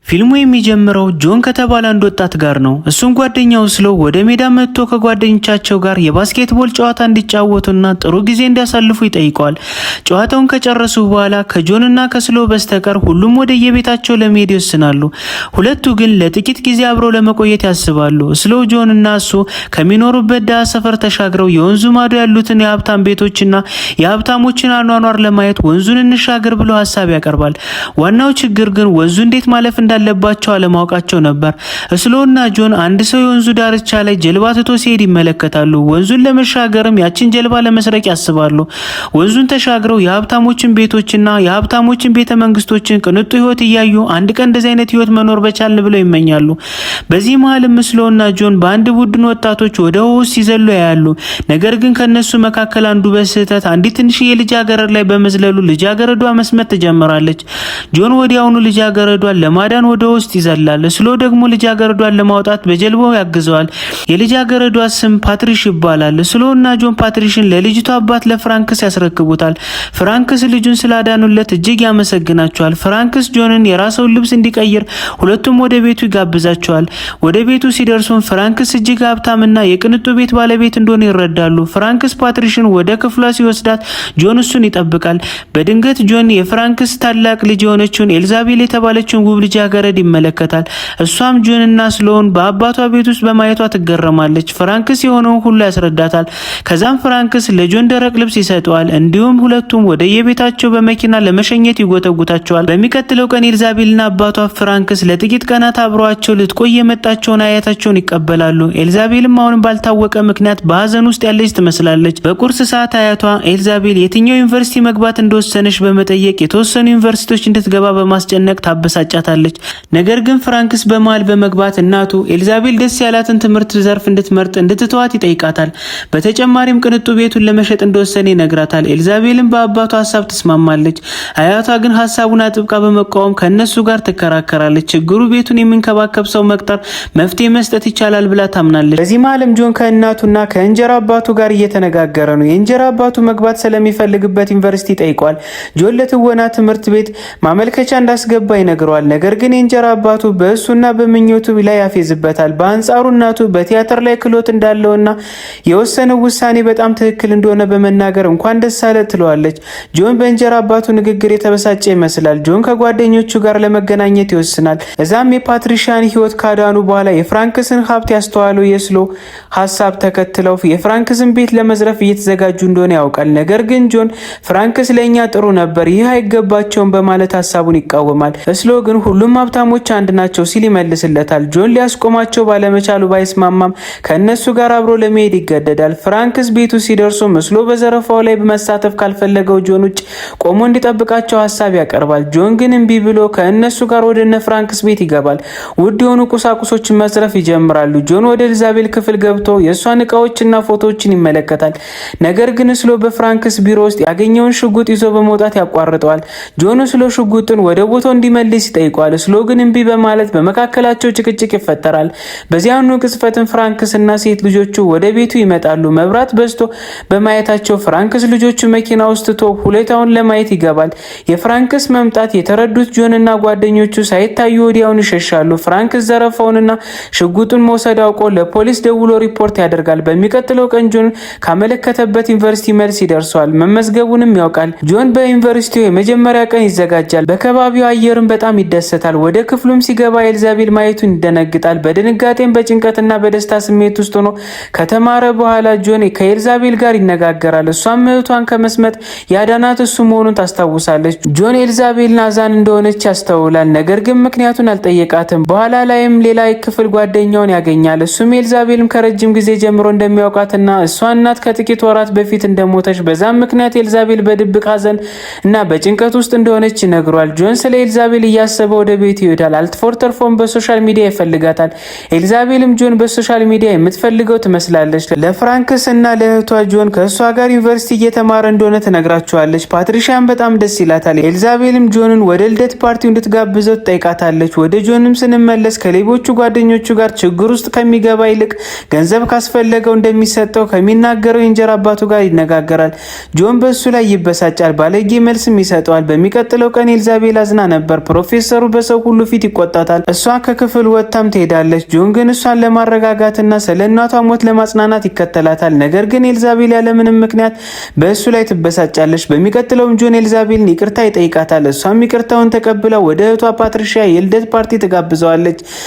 ፊልሙ የሚጀምረው ጆን ከተባለ አንድ ወጣት ጋር ነው። እሱም ጓደኛው ስሎ ወደ ሜዳ መጥቶ ከጓደኞቻቸው ጋር የ basketball ጨዋታ እንዲጫወቱና ጥሩ ጊዜ እንዲያሳልፉ ይጠይቀዋል። ጨዋታውን ከጨረሱ በኋላ ከጆንና ከስሎ በስተቀር ሁሉም ወደ የቤታቸው ለመሄድ ይወስናሉ። ሁለቱ ግን ለጥቂት ጊዜ አብረው ለመቆየት ያስባሉ። ስሎ ጆንና እሱ ከሚኖሩበት ድሃ ሰፈር ተሻግረው የወንዙ ማዶ ያሉትን የሀብታም ቤቶችና የሀብታሞችን አኗኗር ለማየት ወንዙን እንሻገር ብሎ ሀሳብ ያቀርባል። ዋናው ችግር ግን ወንዙ እንዴት ማለፍ እንዳለባቸው አለማወቃቸው ነበር። ስሎና ጆን አንድ ሰው የወንዙ ዳርቻ ላይ ጀልባ ትቶ ሲሄድ ይመለከታሉ። ወንዙን ለመሻገርም ያችን ጀልባ ለመስረቅ ያስባሉ። ወንዙን ተሻግረው የሀብታሞችን ቤቶችና የሀብታሞችን ቤተ መንግስቶችን ቅንጡ ህይወት እያዩ አንድ ቀን እንደዚህ አይነት ህይወት መኖር በቻልን ብለው ይመኛሉ። በዚህ መሀልም ስሎና ጆን በአንድ ቡድን ወጣቶች ወደ ውሃ ሲዘሉ ያያሉ። ነገር ግን ከነሱ መካከል አንዱ በስህተት አንዲት ትንሽዬ ልጃገረድ ላይ በመዝለሉ ልጃገረዷ መስመጥ ትጀምራለች። ጆን ወዲያውኑ ልጃገረዷን ለማዳን ወደ ውስጥ ይዘላል። ስሎ ደግሞ ልጃገረዷን ለማውጣት በጀልባው ያግዘዋል። የልጃገረዷ ስም ፓትሪሽ ይባላል። ስሎ እና ጆን ፓትሪሽን ለልጅቷ አባት ለፍራንክስ ያስረክቡታል። ፍራንክስ ልጁን ስላዳኑለት እጅግ ያመሰግናቸዋል። ፍራንክስ ጆንን የራሰውን ልብስ እንዲቀይር ሁለቱም ወደ ቤቱ ይጋብዛቸዋል። ወደ ቤቱ ሲደርሱም ፍራንክስ እጅግ ሀብታምና የቅንጡ ቤት ባለቤት እንደሆነ ይረዳሉ። ፍራንክስ ፓትሪሽን ወደ ክፍሏ ሲወስዳት ጆን እሱን ይጠብቃል። በድንገት ጆን የፍራንክስ ታላቅ ልጅ የሆነችውን ኤልዛቤል የተባለችውን ውብ ልጃገረድ ይመለከታል። እሷም ጆንና ስሎን በአባቷ ቤት ውስጥ በማየቷ ትገረማለች። ፍራንክስ የሆነውን ሁሉ ያስረዳታል። ከዛም ፍራንክስ ለጆን ደረቅ ልብስ ይሰጠዋል። እንዲሁም ሁለቱም ወደ የቤታቸው በመኪና ለመሸኘት ይጎተጉታቸዋል። በሚቀጥለው ቀን ኤልዛቤልና አባቷ ፍራንክስ ለጥቂት ቀናት አብረዋቸው ልትቆይ የመጣቸውን አያታቸውን ይቀበላሉ። ኤልዛቤልም አሁንም ባልታወቀ ምክንያት በሀዘን ውስጥ ያለች ትመስላለች። በቁርስ ሰዓት አያቷ ኤልዛቤል የትኛው ዩኒቨርሲቲ መግባት እንደወሰነች በመጠየቅ የተወሰኑ ዩኒቨርሲቲዎች እንድትገባ በማስጨነቅ ታበሳጫታለች። ነገር ግን ፍራንክስ በመሃል በመግባት እናቱ ኤልዛቤል ደስ ያላትን ትምህርት ዘርፍ እንድትመርጥ እንድትተዋት ይጠይቃታል። በተጨማሪም ቅንጡ ቤቱን ለመሸጥ እንደወሰነ ይነግራታል። ኤልዛቤልም በአባቷ ሀሳብ ትስማማለች። አያቷ ግን ሀሳቡን አጥብቃ በመቃወም ከእነሱ ጋር ትከራከራለች። ችግሩ ቤቱን የሚንከባከብ ሰው መቅጠር መፍትሄ መስጠት ይቻላል ብላ ታምናለች። በዚህ መሃልም ጆን ከእናቱና ከእንጀራ አባቱ ጋር እየተነጋገረ ነው። የእንጀራ አባቱ መግባት ስለሚፈልግበት ዩኒቨርሲቲ ጠይቋል። ጆን ለትወና ትምህርት ቤት ማመልከቻ እንዳስገባ ይነግረዋል። ነገር ግን የእንጀራ አባቱ በእሱና በምኞቱ ላይ ያፌዝበታል። በአንጻሩ እናቱ በቲያትር ላይ ክህሎት እንዳለውና የወሰነው ውሳኔ በጣም ትክክል እንደሆነ በመናገር እንኳን ደስ አለ ትለዋለች። ጆን በእንጀራ አባቱ ንግግር የተበሳጨ ይመስላል። ጆን ከጓደኞቹ ጋር ለመገናኘት ይወስናል። እዛም የፓትሪሻን ሕይወት ካዳኑ በኋላ የፍራንክስን ሀብት ያስተዋለው የስሎ ሀሳብ ተከትለው የፍራንክስን ቤት ለመዝረፍ እየተዘጋጁ እንደሆነ ያውቃል። ነገር ግን ጆን ፍራንክስ ለእኛ ጥሩ ነበር፣ ይህ አይገባቸውም በማለት ሀሳቡን ይቃወማል። ስሎ ግን ሁሉም ሀብታሞች አንድ ናቸው ሲል ይመልስለታል። ጆን ሊያስቆማቸው ባለመቻሉ ባይስማማም ከእነሱ ጋር አብሮ ለመሄድ ይገደዳል። ፍራንክስ ቤቱ ሲደርሱ ስሎ በዘረፋው ላይ መሳተፍ ካልፈለገው ጆን ውጭ ቆሞ እንዲጠብቃቸው ሀሳብ ያቀርባል። ጆን ግን እምቢ ብሎ ከእነሱ ጋር ወደ እነ ፍራንክስ ቤት ይገባል። ውድ የሆኑ ቁሳቁሶችን መዝረፍ ይጀምራሉ። ጆን ወደ ኤልዛቤል ክፍል ገብቶ የእሷን እቃዎችና ፎቶዎችን ይመለከታል። ነገር ግን ስሎ በፍራንክስ ቢሮ ውስጥ ያገኘውን ሽጉጥ ይዞ በመውጣት ያቋርጠዋል። ጆን ስሎ ሽጉጡን ወደ ቦታው እንዲመልስ ይጠይቀዋል። ስሎ ግን እምቢ በማለት በመካከላቸው ጭቅጭቅ ይፈጠራል። በዚያኑ ቅጽበትም ፍራንክስ እና ሴት ልጆቹ ወደ ቤቱ ይመጣሉ። መብራት በዝቶ በማየታቸው ፍራንክስ ልጆቹ መኪና ውስጥ ትቶ ሁኔታውን ለማየት ይገባል። የፍራንክስ መምጣት የተረዱት ጆን እና ጓደኞቹ ሳይታዩ ወዲያውኑ ይሸሻሉ። ፍራንክስ ዘረፋውንና ሽጉጡን መውሰድ አውቆ ለፖሊስ ደውሎ ሪፖርት ያደርጋል። በሚቀጥለው ቀን ጆን ካመለከተበት ዩኒቨርሲቲ መልስ ይደርሰዋል። መመዝገቡንም ያውቃል። ጆን በዩኒቨርሲቲው የመጀመሪያ ቀን ይዘጋጃል። በከባቢው አየርም በጣም ይደሰታል። ወደ ክፍሉም ሲገባ ኤልዛቤል ማየቱን ይደነግጣል። በድንጋጤም በጭንቀትና በደስታ ስሜት ውስጥ ሆኖ ከተማረ በኋላ ጆን ከኤልዛቤል ጋር ይነጋገራል። እሷም እህቷን ከመስመጥ ያዳናት እሱ መሆኑን ታስታውሳለች። ጆን ኤልዛቤል ናዛን እንደሆነች ያስተውላል። ነገር ግን ምክንያቱን አልጠየቃትም። በኋላ ላይም ሌላ ክፍል ጓደኛውን ያገኛል። እሱም ኤልዛቤልም ከረጅም ጊዜ ጀምሮ እንደሚያውቃትና እሷ እናት ከጥቂት ወራት በፊት እንደሞተች በዛም ምክንያት ኤልዛቤል በድብቅ ሐዘን እና በጭንቀት ውስጥ እንደሆነች ይነግሯል። ጆን ስለ ኤልዛቤል እያሰበ ወደ ቤቱ ይሄዳል። አልፎ ተርፎም በ social media ይፈልጋታል። ኤልዛቤልም ጆን በ social media የምትፈልገው ትመስላለች። ለፍራንክስ እና ለእህቷ ጆን ከእሷ ጋር ዩኒቨርሲቲ እየተማረ እንደሆነ ትነግራቸዋለች። ፓትሪሻን በጣም ደስ ይላታል። ኤልዛቤልም ጆንን ወደ ልደት ፓርቲው እንድትጋብዘው ትጠይቃታለች። ወደ ጆንም ስንመለስ ከሌቦቹ ጓደኞቹ ጋር ችግር ውስጥ ከሚገባ ይልቅ ገንዘብ ካስፈለገው እንደሚሰጠው ከሚናገረው የእንጀራ አባቱ ጋር ይነጋገራል። ጆን በእሱ ላይ ይበሳጫል። ባለጌ መልስም ይሰጠዋል። በሚቀጥለው ቀን ኤልዛቤል አዝና ነበር። ፕሮፌሰሩ በሰዎች በሰው ሁሉ ፊት ይቆጣታል። እሷ ከክፍል ወጥታም ትሄዳለች። ጆን ግን እሷን ለማረጋጋትና ስለ እናቷ ሞት ለማጽናናት ይከተላታል። ነገር ግን ኤልዛቤል ያለምንም ምክንያት በእሱ ላይ ትበሳጫለች። በሚቀጥለውም ጆን ኤልዛቤልን ይቅርታ ይጠይቃታል። እሷም ይቅርታውን ተቀብላ ወደ እህቷ ፓትሪሺያ የልደት ፓርቲ ትጋብዘዋለች።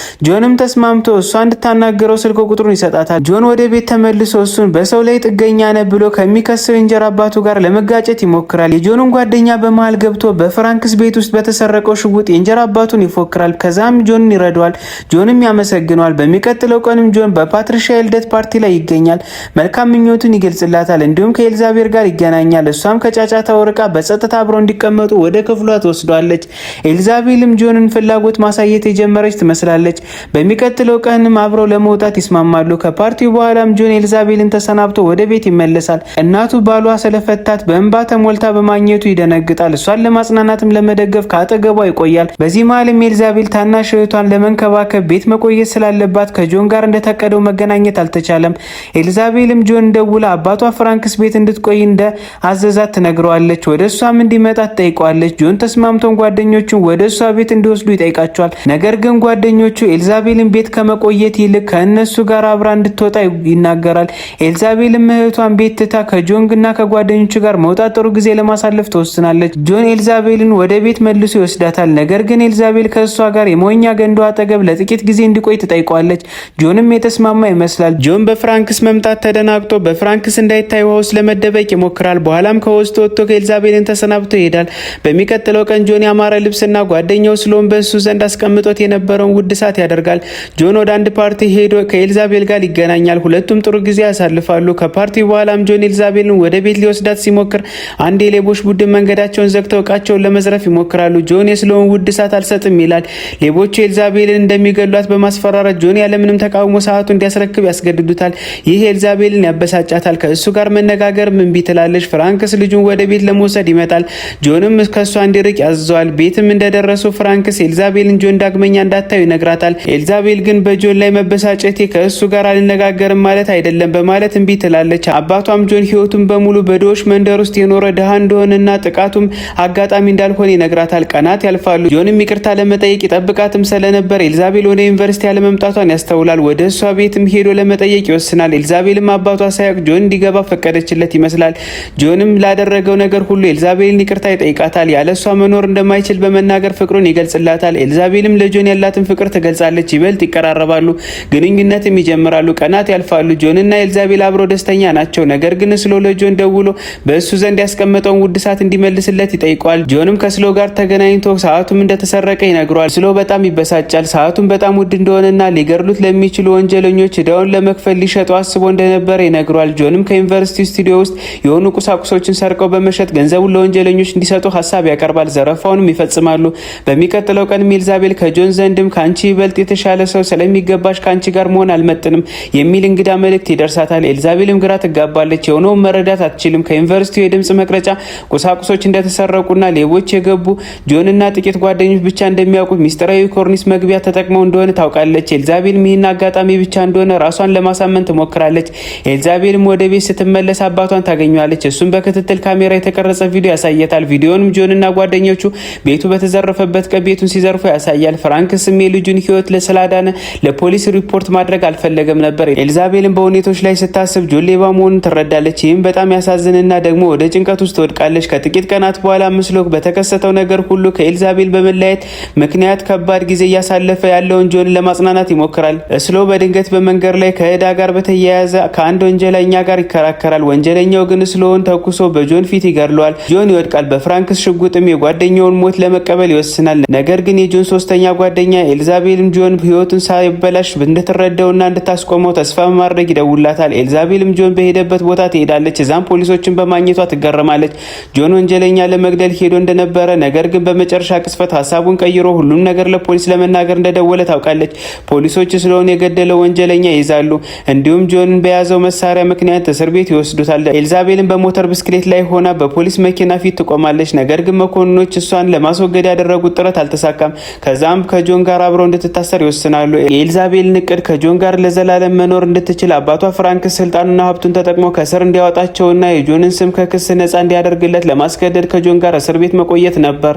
ጆንም ተስማምቶ እሷ እንድታናገረው ስልክ ቁጥሩን ይሰጣታል። ጆን ወደ ቤት ተመልሶ እሱን በሰው ላይ ጥገኛ ነህ ብሎ ከሚከሰው የእንጀራ አባቱ ጋር ለመጋጨት ይሞክራል። የጆንን ጓደኛ በመሃል ገብቶ በፍራንክስ ቤት ውስጥ በተሰረቀው ሽጉጥ የእንጀራ አባቱን ይፎክራል። ከዛም ጆንን ይረዳዋል። ጆንም ያመሰግነዋል። በሚቀጥለው ቀንም ጆን በፓትሪሺያ የልደት ፓርቲ ላይ ይገኛል። መልካም ምኞቱን ይገልጽላታል። እንዲሁም ከኤልዛቤል ጋር ይገናኛል። እሷም ከጫጫታው ርቃ በጸጥታ አብረው እንዲቀመጡ ወደ ክፍሏ ትወስዷለች። ኤልዛቤልም ጆንን ፍላጎት ማሳየት የጀመረች ትመስላለች። በሚቀጥለው ቀንም አብረው ለመውጣት ይስማማሉ። ከፓርቲው በኋላም ጆን ኤልዛቤልን ተሰናብቶ ወደ ቤት ይመለሳል። እናቱ ባሏ ስለፈታት በእንባ ተሞልታ በማግኘቱ ይደነግጣል። እሷን ለማጽናናትም ለመደገፍ ከአጠገቧ ይቆያል። በዚህ መሀልም ኤልዛቤል ታናሽ እህቷን ለመንከባከብ ቤት መቆየት ስላለባት ከጆን ጋር እንደታቀደው መገናኘት አልተቻለም። ኤልዛቤልም ጆን ደውላ አባቷ ፍራንክስ ቤት እንድትቆይ እንደ አዘዛት ትነግረዋለች። ወደ እሷም እንዲመጣ ትጠይቀዋለች። ጆን ተስማምቶን ጓደኞቹን ወደ እሷ ቤት እንዲወስዱ ይጠይቃቸዋል። ነገር ግን ጓደኞቹ ኤልዛቤልን ቤት ከመቆየት ይልቅ ከእነሱ ጋር አብራ እንድትወጣ ይናገራል። ኤልዛቤልም እህቷን ቤት ትታ ከጆን እና ከጓደኞቹ ጋር መውጣት ጥሩ ጊዜ ለማሳለፍ ትወስናለች። ጆን ኤልዛቤልን ወደ ቤት መልሶ ይወስዳታል። ነገር ግን ኤልዛቤል ከእሷ ጋር የመዋኛ ገንዳው አጠገብ ለጥቂት ጊዜ እንዲቆይ ትጠይቀዋለች። ጆንም የተስማማ ይመስላል። ጆን በፍራንክስ መምጣት ተደናግጦ በፍራንክስ እንዳይታይ ውሃ ውስጥ ለመደበቅ ይሞክራል። በኋላም ከውስጥ ወጥቶ ከኤልዛቤልን ተሰናብቶ ይሄዳል። በሚቀጥለው ቀን ጆን ያማረ ልብስና ጓደኛው ስሎን በእሱ ዘንድ አስቀምጦት የነበረውን ውድ ሰዓት ያደርጋል። ጆን ወደ አንድ ፓርቲ ሄዶ ከኤልዛቤል ጋር ይገናኛል። ሁለቱም ጥሩ ጊዜ ያሳልፋሉ። ከፓርቲው በኋላም ጆን ኤልዛቤልን ወደ ቤት ሊወስዳት ሲሞክር አንድ የሌቦች ቡድን መንገዳቸውን ዘግተው እቃቸውን ለመዝረፍ ይሞክራሉ። ጆን የስሎን ውድ ሰዓት አልሰጥም ይላል። ሌቦቹ ኤልዛቤልን እንደሚገሏት በማስፈራራት ጆን ያለምንም ተቃውሞ ሰዓቱ እንዲያስረክብ ያስገድዱታል። ይህ ኤልዛቤልን ያበሳጫታል። ከእሱ ጋር መነጋገር እምቢ ትላለች። ፍራንክስ ልጁን ወደ ቤት ለመውሰድ ይመጣል። ጆንም ከእሷ እንዲርቅ ያዘዋል። ቤትም እንደደረሱ ፍራንክስ ኤልዛቤልን ጆን ዳግመኛ እንዳታዩ ይነግራታል። ኤልዛቤል ግን በጆን ላይ መበሳጨቴ ከእሱ ጋር አልነጋገርም ማለት አይደለም በማለት እምቢ ትላለች። አባቷም ጆን ሕይወቱን በሙሉ በድሆች መንደር ውስጥ የኖረ ድሃ እንደሆነና ጥቃቱም አጋጣሚ እንዳልሆነ ይነግራታል። ቀናት ያልፋሉ። ጆንም ይቅርታ ለመጠየቅ ይጠብቃትም ስለነበር ኤልዛቤል ወደ ዩኒቨርሲቲ ያለመምጣቷን ያስተውላል። ወደ እሷ ቤትም ሄዶ ለመጠየቅ ይወስናል። ኤልዛቤልም አባቷ ሳያውቅ ጆን እንዲገባ ፈቀደችለት ይመስላል። ጆንም ላደረገው ነገር ሁሉ ኤልዛቤልን ይቅርታ ይጠይቃታል። ያለ እሷ መኖር እንደማይችል በመናገር ፍቅሩን ይገልጽላታል። ኤልዛቤልም ለጆን ያላትን ፍቅር ትገልጻለች። ይበልጥ ይቀራረባሉ፣ ግንኙነትም ይጀምራሉ። ቀናት ያልፋሉ። ጆንና ኤልዛቤል አብረው ደስተኛ ናቸው። ነገር ግን ስሎ ለጆን ደውሎ በእሱ ዘንድ ያስቀመጠውን ውድ ሰዓት እንዲመልስለት ይጠይቀዋል። ጆንም ከስሎ ጋር ተገናኝቶ ሰዓቱም እንደተሰረቀ ይነግረዋል። ስሎ በጣም ይበሳጫል። ሰዓቱም በጣም ውድ እንደሆነና ሊገድሉት ለሚችሉ ወንጀለኞች እዳውን ለመክፈል ሊሸጠው አስቦ እንደነበረ ይነግረዋል። ጆንም ከዩኒቨርሲቲ ስቱዲዮ ውስጥ የሆኑ ቁሳቁሶችን ሰርቀው በመሸጥ ገንዘቡን ለወንጀለኞች እንዲሰጡ ሀሳብ ያቀርባል። ዘረፋውንም ይፈጽማሉ። በሚቀጥለው ቀንም ኤልዛቤል ከጆን ዘንድም ከአንቺ ይበልጥ የተሻለ ሰው ስለሚገባሽ ከአንቺ ጋር መሆን አልመጥንም የሚል እንግዳ መልእክት ይደርሳታል። ኤልዛቤልም ግራ ትጋባለች። የሆነውን መረዳት አትችልም። ከዩኒቨርሲቲው የድምጽ መቅረጫ ቁሳቁሶች እንደተሰረቁና ሌቦች የገቡ ጆንና ጥቂት ጓደኞች ብቻ እንደሚያውቁት ሚስጥራዊ ኮርኒስ መግቢያ ተጠቅመው እንደሆነ ታውቃለች። ኤልዛቤልም ይህን አጋጣሚ ብቻ እንደሆነ ራሷን ለማሳመን ትሞክራለች። ኤልዛቤልም ወደ ቤት ስትመለስ አባቷን ታገኘዋለች። እሱም በክትትል ካሜራ የተቀረጸ ቪዲዮ ያሳየታል። ቪዲዮንም ጆንና ጓደኞቹ ቤቱ በተዘረፈበት ቀን ቤቱን ሲዘርፉ ያሳያል። ፍራንክስም የልጁን ሕይወት ስላዳነ ለፖሊስ ሪፖርት ማድረግ አልፈለገም ነበር። ኤልዛቤልም በሁኔታዎች ላይ ስታስብ ጆን ሌባ መሆኑን ትረዳለች። ይህም በጣም ያሳዝንና ደግሞ ወደ ጭንቀት ውስጥ ትወድቃለች። ከጥቂት ቀናት በኋላ ምስሎ በተከሰተው ነገር ሁሉ ከኤልዛቤል በመለያየት ምክንያት ከባድ ጊዜ እያሳለፈ ያለውን ጆን ለማጽናናት ይሞክራል። እስሎ በድንገት በመንገድ ላይ ከዕዳ ጋር በተያያዘ ከአንድ ወንጀለኛ ጋር ይከራከራል። ወንጀለኛው ግን ስሎውን ተኩሶ በጆን ፊት ይገድለዋል። ጆን ይወድቃል። በፍራንክስ ሽጉጥም የጓደኛውን ሞት ለመቀበል ይወስናል። ነገር ግን የጆን ሶስተኛ ጓደኛ ኤልዛቤልም ጆን ሕይወቱን ሳይበላሽ እንድትረዳውና እንድታስቆመው ተስፋ በማድረግ ይደውላታል። ኤልዛቤልም ጆን በሄደበት ቦታ ትሄዳለች። እዛም ፖሊሶችን በማግኘቷ ትገረማለች። ጆን ወንጀለኛ ለመግደል ሄዶ እንደነበረ ነገር ግን በመጨረሻ ቅጽበት ሀሳቡን ቀይሮ ሁሉም ነገር ለፖሊስ ለመናገር እንደደወለ ታውቃለች። ፖሊሶች ስለሆነ የገደለው ወንጀለኛ ይይዛሉ። እንዲሁም ጆንን በያዘው መሳሪያ ምክንያት እስር ቤት ይወስዱታል። ኤልዛቤልን በሞተር ብስክሌት ላይ ሆና በፖሊስ መኪና ፊት ትቆማለች። ነገር ግን መኮንኖች እሷን ለማስወገድ ያደረጉት ጥረት አልተሳካም። ከዛም ከጆን ጋር አብረው እንድትታሰር ይወስናሉ። የኤልዛቤልን እቅድ ከጆን ጋር ለዘላለም መኖር እንድትችል አባቷ ፍራንክ ስልጣኑና ሀብቱን ተጠቅሞ ከእስር እንዲያወጣቸውና የጆንን ስም ከክስ ነጻ እንዲያደርግለት ለማስገደድ ከጆን ጋር እስር ቤት መቆየት ነበር።